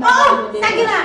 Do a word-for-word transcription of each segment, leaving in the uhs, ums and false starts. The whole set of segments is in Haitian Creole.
Oh, sa gen la?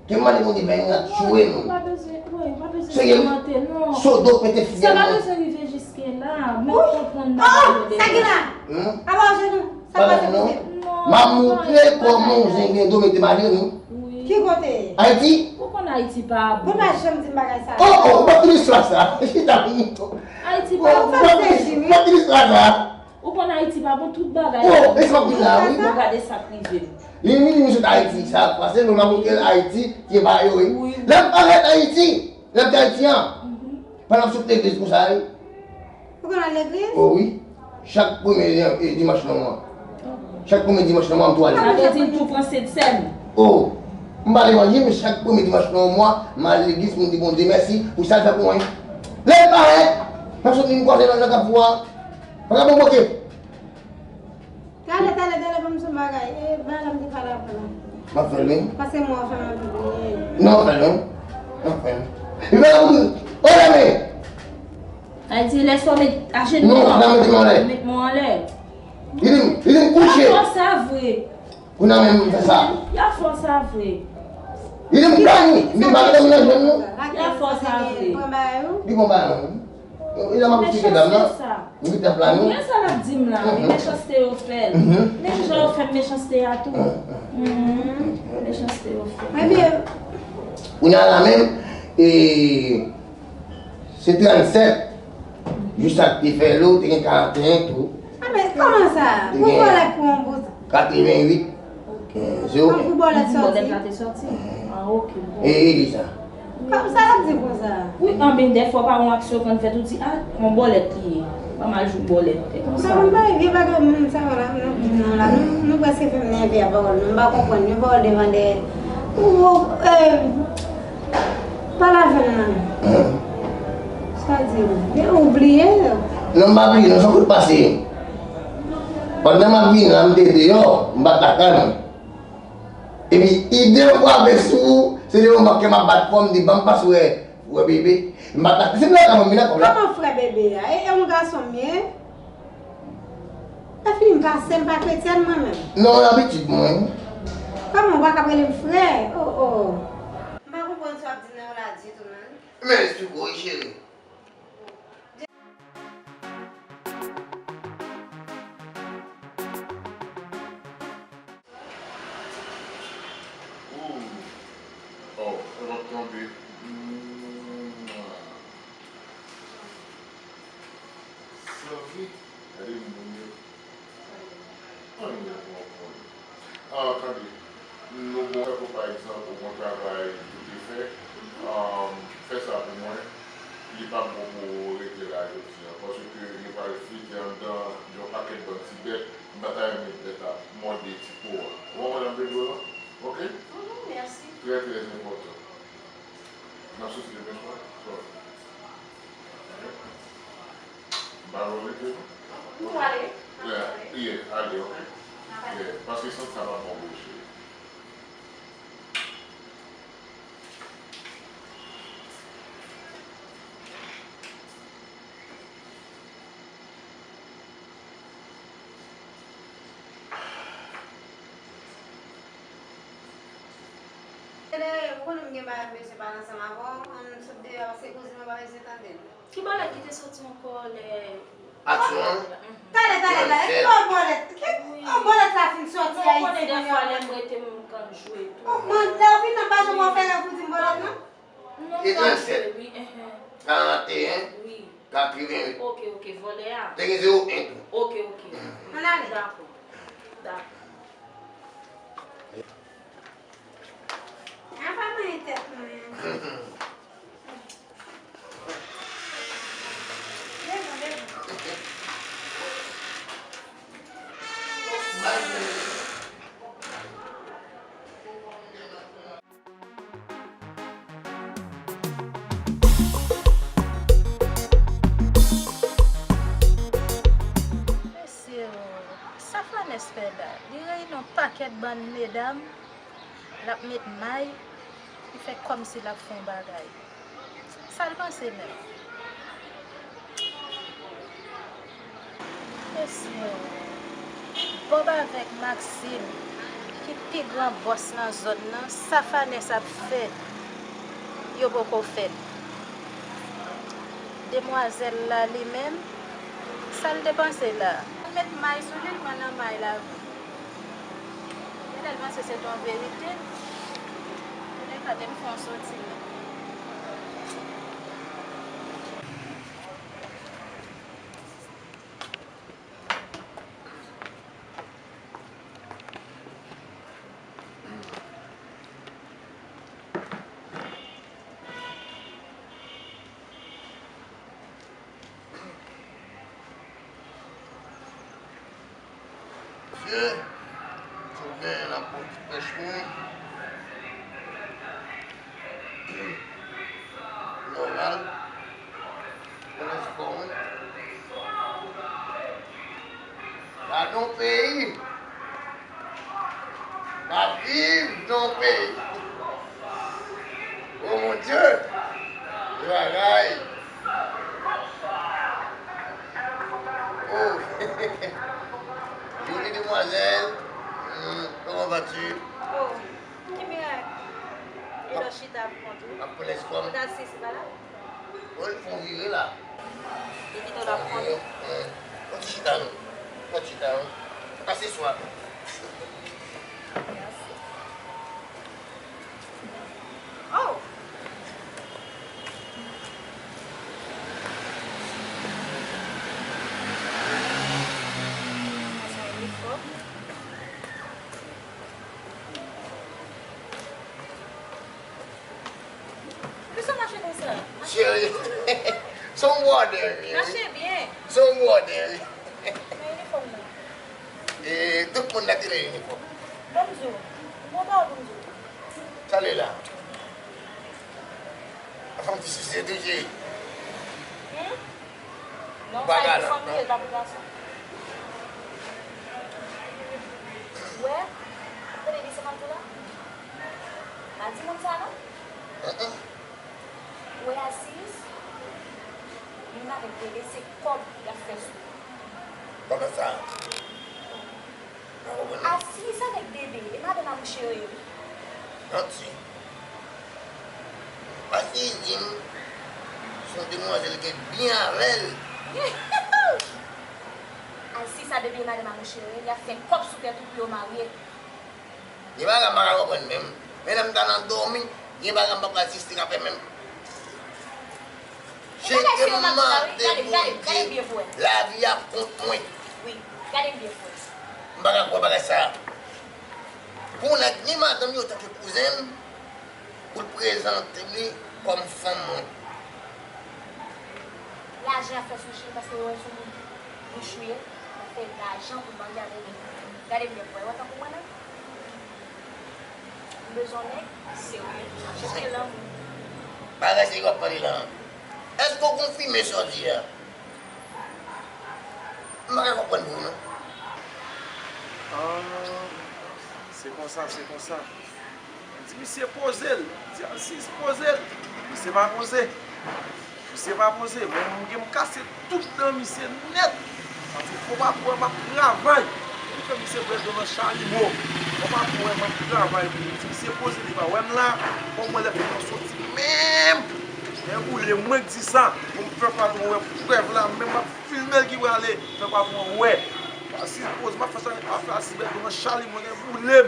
Ke mande moun di ben rat tchwe nou. Pa bezwen, wi, pa bezwen. Serye wi. Sodo pete fidèl. Sa pa bezwen rive jiske la. Men konprann nan. Oh, sa gen la? Hmm? Apa w jenou? Sa pase non. M ap montre kòman yon zen gen do mete malere nou. Ki kote? Ayiti. Ou konn Ayiti pa bon. Ou pa janm di m bagay sa. Oh, oh, ou pa konn istwa sa. Chita pou mouton. Ayiti pa bon. Ou pa konn istwa sa. Ou konn Ayiti pa bon, tout bagay. Oh, e sa m ap di la, wi. Bon, gade sa k rive m. Li, li, li, li sot Ayiti, sa pase, men m ap montre l Ayiti, ki pa yo, wi. Wi. Lè m parèt Ayiti, lè m te Ayiti an, pandan m sot legliz konsa, wi. Ou konn al legliz? Oh, wi. Chak premye, e, dimanch nan mwa. Chak premye dimanch nan mwa, m tou ale. Sa vle di l tou pran sentsèn. Oh, m pa levanje, men chak premye dimanch nan mwa, m al legliz pou m di Bondye mèsi pou sa l fè pou mwen. Lè l parèt, m ap sot vin kwaze nan, nan Kafou a. Pa ka bon manke. Talè, talè, talè, ban m sou bagay. E, bagay la m te pale avan la. M ap fè l, wi. Pase mwen fè m anvi bliye. Non, m ap fè l, wi. M ap fè l. Li pa la pou di, oh, la, men. Sa vle di, lè sa w met ajenou. Non, la, mete men anlè. Met men anlè. Li di m, li di m kouche. Y ap fè w sa vre. Kounye a menm, m fè sa. Y ap fè w sa vre. Li di m gany. Li di m pa gade m nan jèn, non. Y ap fè w sa vre. Li bon bagay, non. E la m ap eksplike dam nan. Mechanste sa. Wi, t ap la, non. Men sa l ap di m la, wi, mechanste yo fè l. Menm jan yo fè m mechanste a tou. Mhm. Mechanste yo fè l. Ebyen, kounye a la menm, e, se trannsèt. Jis sa k te fè l, ou te gen karanteyen tou. A, men kòman sa? Pou vòlè pou yon bout. Katreventuit. Ok. Eh, se ou menm. Pou bòlèt sòti. Bòlèt la te sòti? Ah, ok, bon. E, e, ki sa? Kòm sa l ap di konsa? Wi, anben, dèfwa pa yon aksyon konn fèt, ou di, ah, yon bòlèt li ye. Ban m al jwe bòlèt. E konsa. Sa konn bay vye bagay moun sa yo la, non, non, la, nou, nou prèske fè m nève a pawòl nou. M pa konprann, yon pawòl devan dèyè. Ou, eh, pale avè m non. Sa di ou? Men ou bliye? Non, m pa bliye, non, se yon kout pase. Pandan m ap vini la, m te deyò, m pa t lakay mwen. Epi, ide m frape sou ou, se de moman ke m ap bat kò m, m di, ban m pase wè, wè bebe. M pa t lakay, se m lakay mwen, m vin ak kòb la. Kòman frè bebe a? E, e yon gason m ye? Epi m pa sè, m pa kretyèn mwen menm. Non, abitid mwen. Kòman ou pa ka rele m frè? Oh, oh. M pa konprann sa w ap di nan yo la ditou, non. Men, esplike w, wi, cheri. Ooh. Oh, e p ap tonbe. Mm. Sanvi. Gade moun yo. Ann, yo konprann. Ah, tande. Nou bon, tankou pa egzanp, ou bon travay ou te fè. Ah, fè sa pou mwen. Li p ap bon pou ou rete la jodi a. Paske yo pral fete anndan yon pakèt bann ti bèt. M pa ta renmen bèt ap mòde ti po a. Ou konprann sa m vle di w lan? Ok? Mhm, mèsi. Trè, trè enpòtan. N ap soti demen swa? Swa. Ok? M pa vle w rete, non? Nou ale. Yeah, yeah, ale, ok? N ap ale. Yeah, paske sant sa pa bon pou ou, cheri. Tande, ou konnen m gen bagay m bezwen pale ansanm avè w, ann sot deyò, se koze mwen pa bezwen tande l. Ki bòlèt ki te soti ankò lè... Aksyon an? Talè, talè, talè. Ki bò bòlèt? Ki, oh, bòlèt la fin sòti Ayiti kounye a. Ou konnen dèfwa lè m rete m konn jwe tou. Oh, man, lè w vin nan pa janm wè fè rèv pou di m bòlèt, non? Non, m konn jwe, wi, enhen. Karanteyen, katreventuit. Ok, ok, vòlè a. Te gen zewo en tou. Ok, ok. Ann ale. Dakò. Dakò. Apa mwen tèt mwen? Devan, devan. Mesye, sa Fanès fè la, li reyini yon pakèt bann medam, l ap met may, li fè kòmsi l ap fè yon bagay. Sa l panse menm? Mesye, Bob avèk Maxime, ki pi gran bòs nan zòn nan, sa Fanès ap fè, yo poko fè l. Demwazèl la, li menm, sa l te panse la? L met may sou li, l pran nan may la vre. Genlè l panse se t on verite. Kounye a, gade m fè on soti. Mesye, si w genyen la pou ti pèch mwen. Nòmal. Mwen espè w. Gade yon peyi. N ap viv nan yon peyi. O mon Dye! Bagay! Oh! Jolie demoiselle. Hmm, comment vas-tu? Oh, ki mirak? E lò chita ap pran tou? M ap pran lespwa m. Ou ta si, se pa la? Bon, l fè yon vire la. Li pito l ap pran tou. Yon ti chita non. Yon ti chita non. Pase swa. Mèsi. Oh! Sa yon efò. Poukisa w mache konsa? Cheri, se yon bwòdè, wi. Mache byen. Se yon bwòdè, wi. Men inifòm nan. E, tout moun nan te nan inifòm. Ban m di w, m gon pawòl pou m di w. Sa l ye la? Fanm ti sise tou, cheri. Hmm? Non, sa e pou fanm li ye, l pa pou gason. Ou wè? Tande byen sa m ap di w la? Pa di moun sa non. Ou wè Asiz? Li menm avèk Bebe, se kòb y ap fè sou. Kòman sa? Asiz avèk Bebe, e madanm a mouche yo ye wi. Manti. Asiz di m se yon demwazèl ki byen avè l. Asiz sa depi e madanm a mouche yo ye, y ap fè kòb sou tèt ou pou yo marye. Gen bagay m pa ka konprann menm. Men lè m ta nan dòmi, gen bagay m pa pral sispann ap fè menm. Cheke m mande Bondye, lavi ap kont mwen. Wi, gade m byen frè. M pa ka kwè bagay sa. Pou nèg ni madanm yo tankou kouzen m, pou l prezante li kòm fanm mwen. Lajan y ap fè sou chil paske yo wè sou moun bouch ou ye, y ap fè lajan pou manje avè li. Gade m byen frè, ou wè tankou mwen menm? M bezwen nèg serye, m ap chèche lanmou. Bagay serye w ap pale la. Èske w konfime sa w di a? M pa ka konprann vre w non. Ah, se konsa, se konsa. Di misye poze l. Di Asiz poze l. Misye pa poze. Misye pa poze. Mwen, mwen gen m kase tout dan misye nèt. Paske fò patwon an m ap travay. Li fè misye bwè dlo nan chalimo. Fò patwon an m ap travay pou li. Di misye poze, li pa wè m la. Fò mwen lè fè mwen soti menm. Men boule mwen k di sa. Pou m fè patwon wè prèv la. Menm m ap filme l ki prale. Fè patwon wè. Asiz poze, m ap fè sa, m ap fè Asiz bwè dlo nan chalimo, gen boule m.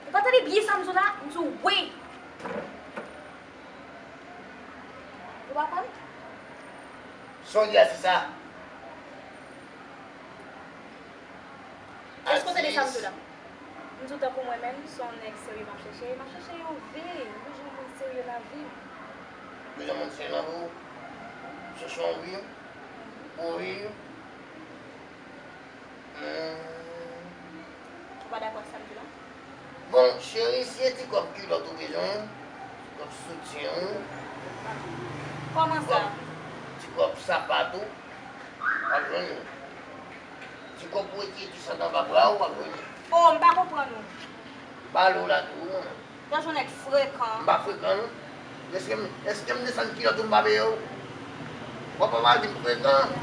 Ou pa tande byen sa m di w la? M di w wi. Ou pa konn? Sa w di a se sa? Èske w tande sa m di w la? M di w tankou mwen menm, se yon nèg serye m ap chèche. M ap chèche yon vi. M bezwen yon moun serye nan vi m. Bezwen moun serye nan vi w? Chèche yon vi pou viv. Hmm. Ou pa dakò ak sa m di la? Bon, cheri, si se ti kòb kilòt ou bezwen, ti kòb soutyen ou, kòman sa? Ti kòb sapat ou, w ap jwenn li. Ti kòb pou retire ti sant anba bra ou, w ap jwenn li. Oh, m pa konprann ou. Pale w la tou, wi. Gad jan nèg frekan. M pa frekan, non. Èske m, èske m desann kilòt ou m pa peye w? W ap mal di m frekan.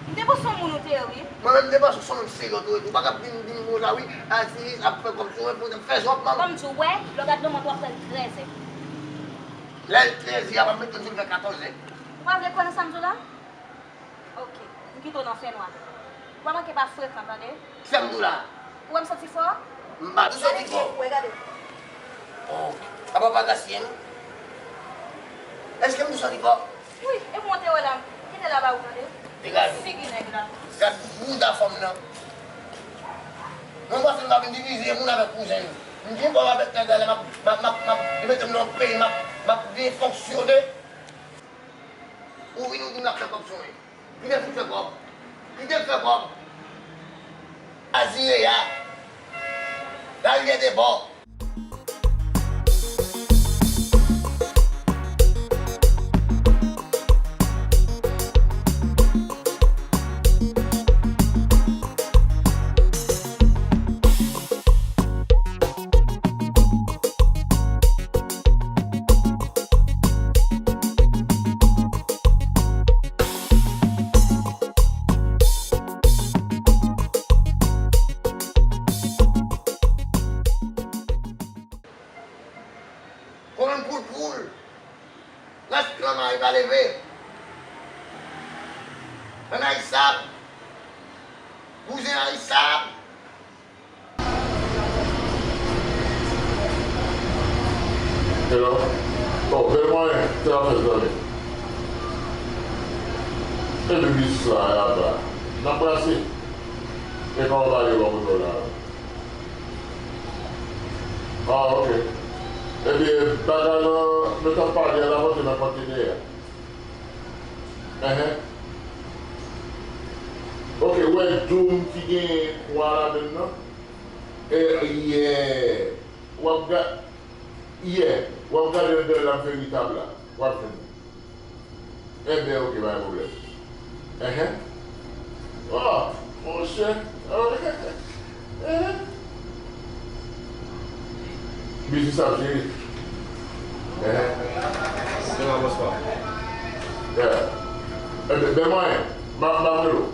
M te panse w moun ou te ye, wi. Mwen menm, m te panse w se yon moun serye w te ye tou. Ou pa ka vin di m konsa, wi. Alsiris ap fè kòb sou mwen, pou fè zòt, man. Ban m di w, wè, lè w gad nan mont ou ap wè l trè zè. Lè l trè zè a, w ap mete m sou l fè katòz zè. Ou pa vle kwè nan sa m di w la? Ok, m kite w nan fènwa. Ou pa manke pa frekan, tande? Sa m di w la. Ou wè m santi fò? M pa tou santi fò. Gade pye pou wè, gade. Oh, apa pa gaspiye non. Èske m tou santi fò? Wi, e pou w te wè la. Kite la ba ou, tande? Degaj ou. Figi nèg la. Gad bouda fanm nan. Mwen panse m pa vin divize moun avèk kouzen yo. M gen pwoblèm avèk nèg la, m ap, m ap, m ap, m ap, li mete m nan yon peyi, m ap, m ap byen fonksyone. Ou vini, ou di m l ap fè kòb sou mwen. Kite l fout fè kòb. Kite l fè kòb. Azire a. Laryè de bò. Kolonn poul poul. Rès klan mari pa leve. Ann ayisab. Bouzen ayisab. Hello? Oh, bèl mwayen, se afè zanmi. Epi biznis la, y ap ba. N ap brase. E pa w pale w ap la. Ah, ok. Ebyen, bagay lan, nou t ap pale a, l ap antre nan kòt ki dèyè. Enhen. Ok, ou wè doum ki gen kwa ladann nan? E, yeah. W ap ga-, yeah. W ap gade anndan l ap veritab la. W ap jwenn li. Enben, ok, pa gen pwoblèm. Enhen. Oh, monchè. Enhen. Biznis ap jere. Enhen. Se la, bòs pa. Yeah. Enben, bèl mwayen. M ap, m ap rele w.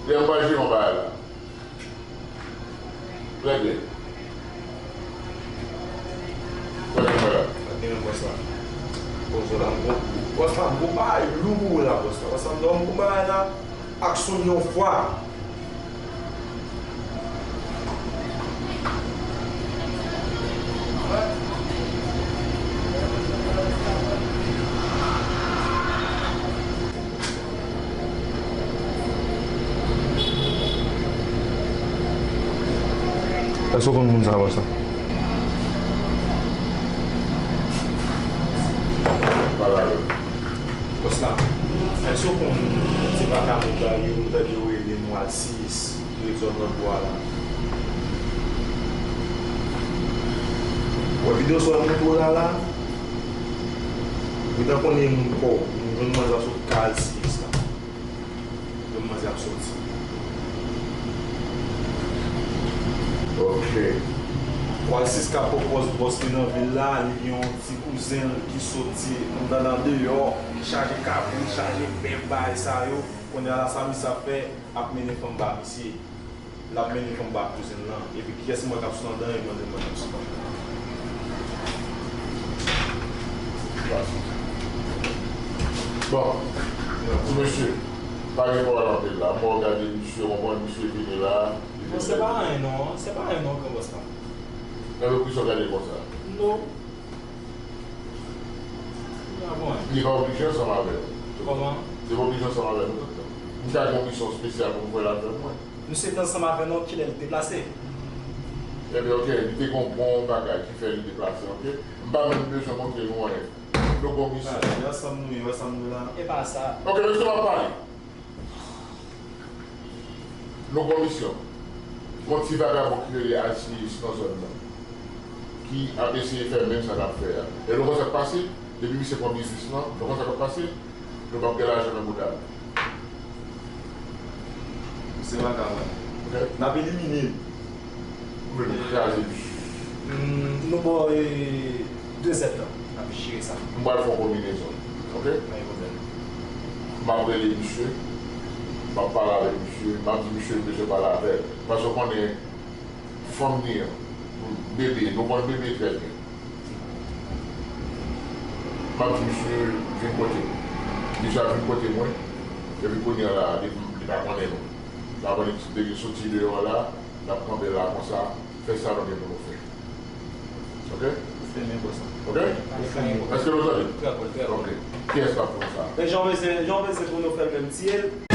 Lè m pral jere yon bagay la. Trè byen. Trè byen, mwen la. Trè byen, bòs la. Poze la, m gon, bòs la, m gon bagay lou pou ou la, bòs la. Bòs la, m dòmi pou bagay la. Ak sou yon fwa. Èske w konn moun sa, bòs la? Pale avè m. Bòs la, èske w konn ti vakabon sa yo, nou tande yo rele nou Alsis, ki ret sot lòt bò a la? Ou wè videyo sa w montre w la la? Ou gentan konnen moun kò, nou jwenn manzè sot kay Alsis la. Yon manzè ap soti. Ok. Alsis ka pran pòz bòs li nan vil la, li gen yon ti kouzen l ki soti anndan nan deyò, ki chaje kabrit, chaje bèf, bagay sa yo. Kounye a la, sa misye ap fè, ap mennen fanm ba misye. L ap mennen fanm ba kouzen l lan. Epi kiyès mwen k ap sot anndan, e mwen menm mwen k ap sot anndan. Bon, ti mesye, pa gen pawòl anpil la. Mwen gade misye, w konprann, misye vini la. Non, se pa anyen non, se pa anyen non, gran bòs la. Nan lè kisa w gade konsa? Non. Li pa oblije ansanm avè w. Kòman? Li pa oblije ansanm avè nou tout tan. M ka gen yon misyon espesyal pou m fè l avè mwen. Misye te ansanm avè nou kilè l deplase? Ebyen, ok, li te gen yon bon bagay ki fè li deplase, ok? M pa menm bezwen montre nou anyen. Nou gon misyon. Ah, se ansanm nou ye, ansanm nou la. E pa sa. Ok, mesye, m ap pale. Nou gon misyon. Gon ti vagabon ki rele Alsiris nan zòn nan, ki ap eseye fè menm sa n ap fè a. E nou konn sa k pase? Depi misye pran biznis lan, nou konn sa k ap pase? Nou p ap gen lajan nan bouda nou. Se vagabon. Ok? N ap elimine l. Ou vle nou kraze misye? Hmm, nou ba w, e, de zèdtan. N ap jere sa. M pral fè yon konbinezon. Ok? Pa gen pwoblèm. M ap rele misye. M ap pale avèk misye, m ap di misye m bezwen pale avè l. Paske w konnen fanm ni an, bebe, nou konn bebe trè byen. M ap di misye vin kote m. Misye ap vin kote mwen, epi kounye a la, li, li pa konnen nou. L ap annik soti deyò a la, l ap kanpe la konsa, fè sa nou gen pou nou fè. Ok? Ok? Èske nou tande? Ok. Kiyès k ap fè sa? Men jan w bezwen, jan w bezwen pou nou fè l menm, tiye l.